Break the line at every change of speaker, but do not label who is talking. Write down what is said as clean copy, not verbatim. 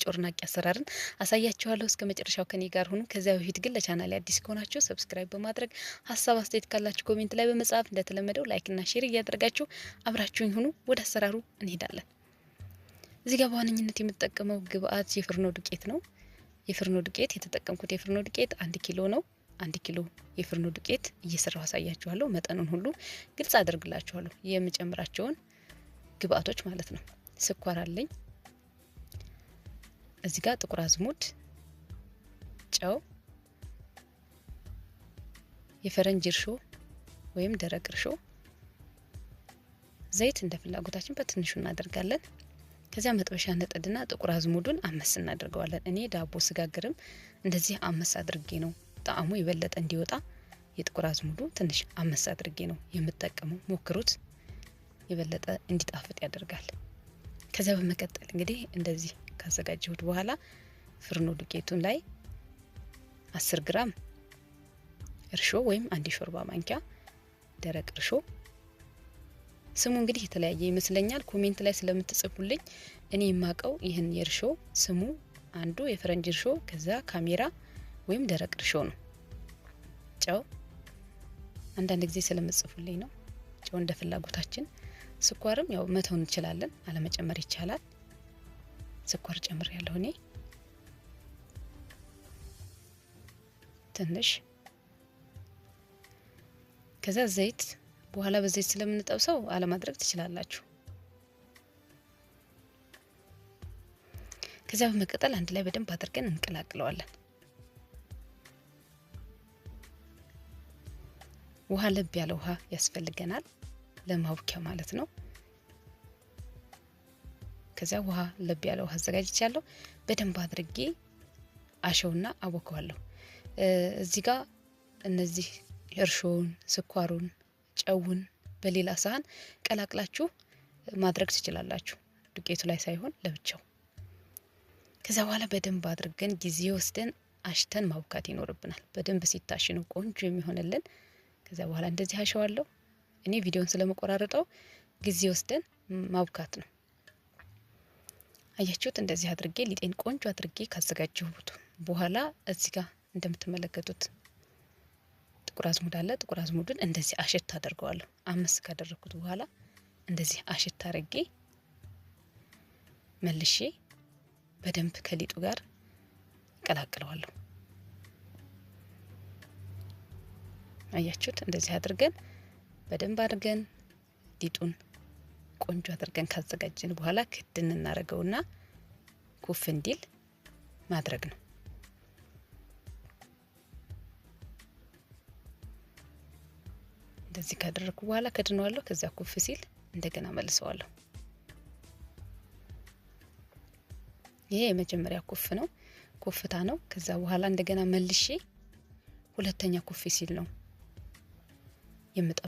ጮርናቄ አሰራርን አሳያችኋለሁ። እስከ መጨረሻው ከኔ ጋር ሁኑ። ከዚያ በፊት ግን ለቻናሌ አዲስ ከሆናችሁ subscribe በማድረግ፣ ሀሳብ አስተያየት ካላችሁ comment ላይ በመጻፍ፣ እንደተለመደው like ና share እያደረጋችሁ አብራችሁኝ ሁኑ። ወደ አሰራሩ እንሄዳለን። እዚህ ጋር በዋነኝነት የምጠቀመው ግብአት የፍርኖ ዱቄት ነው። የፍርኖ ዱቄት የተጠቀምኩት የፍርኖ ዱቄት 1 ኪሎ ነው። 1 ኪሎ የፍርኖ ዱቄት እየሰራሁ አሳያችኋለሁ። መጠኑን ሁሉ ግልጽ አደርግላችኋለሁ፣ የምጨምራቸውን ግብአቶች ማለት ነው። ስኳር አለኝ እዚህ ጋር፣ ጥቁር አዝሙድ፣ ጨው፣ የፈረንጅ እርሾ ወይም ደረቅ እርሾ፣ ዘይት እንደ ፍላጎታችን በትንሹ እናደርጋለን። ከዚያ መጥበሻ ነጠድና ጥቁር አዝሙዱን አመስ እናደርገዋለን። እኔ ዳቦ ስጋግርም እንደዚህ አመስ አድርጌ ነው፣ ጣዕሙ የበለጠ እንዲወጣ የጥቁር አዝሙዱ ትንሽ አመስ አድርጌ ነው የምጠቀመው። ሞክሩት፣ የበለጠ እንዲጣፍጥ ያደርጋል። ከዚያ በመቀጠል እንግዲህ እንደዚህ ካዘጋጀሁት በኋላ ፍርኖ ዱቄቱን ላይ 10 ግራም እርሾ ወይም 1 ሾርባ ማንኪያ ደረቅ እርሾ። ስሙ እንግዲህ የተለያየ ይመስለኛል። Comment ላይ ስለምትጽፉልኝ እኔ የማቀው ይህን የእርሾ ስሙ አንዱ የፈረንጅ እርሾ፣ ከዛ ካሜራ ወይም ደረቅ እርሾ ነው። ጨው አንዳንድ ጊዜ ስለምትጽፉልኝ ነው። ጨው እንደ ፍላጎታችን፣ ስኳርም ያው መተው እንችላለን፣ አለመጨመር ይቻላል። ስኳር ጨምሬያለሁ እኔ ትንሽ። ከዛ ዘይት በኋላ በዘይት ስለምንጠብሰው አለማድረግ ትችላላችሁ። ከዚያ በመቀጠል አንድ ላይ በደንብ አድርገን እንቀላቅለዋለን። ውሃ፣ ለብ ያለ ውሃ ያስፈልገናል ለማቡኪያ ማለት ነው። ከዚያ ውሃ፣ ለብ ያለ ውሃ አዘጋጅቻለሁ። በደንብ አድርጌ አሸውና አቦከዋለሁ። እዚህ ጋር እነዚህ እርሾውን፣ ስኳሩን፣ ጨውን በሌላ ሳህን ቀላቅላችሁ ማድረግ ትችላላችሁ። ዱቄቱ ላይ ሳይሆን ለብቻው። ከዚያ በኋላ በደንብ አድርገን ጊዜ ወስደን አሽተን ማቡካት ይኖርብናል። በደንብ ሲታሽ ነው ቆንጆ የሚሆንልን። ከዚያ በኋላ እንደዚህ አሸዋለሁ። እኔ ቪዲዮን ስለመቆራረጠው ጊዜ ወስደን ማቡካት ነው። አያችሁት? እንደዚህ አድርጌ ሊጤን ቆንጆ አድርጌ ካዘጋጀሁት በኋላ እዚህ ጋር እንደምትመለከቱት ጥቁር አዝሙድ አለ። ጥቁር አዝሙዱን እንደዚህ አሸት አደርገዋለሁ። አመስ ካደረግኩት በኋላ እንደዚህ አሸት አድርጌ መልሼ በደንብ ከሊጡ ጋር እቀላቅለዋለሁ። አያችሁት? እንደዚህ አድርገን በደንብ አድርገን ሊጡን ቆንጆ አድርገን ካዘጋጀን በኋላ ክድን እናደርገውና ኩፍ እንዲል ማድረግ ነው። እንደዚህ ካደረግኩ በኋላ ከድነዋለሁ። ከዚያ ኩፍ ሲል እንደገና መልሰዋለሁ። ይሄ የመጀመሪያ ኩፍ ነው፣ ኩፍታ ነው። ከዛ በኋላ እንደገና መልሼ ሁለተኛ ኩፍ ሲል ነው የምጠ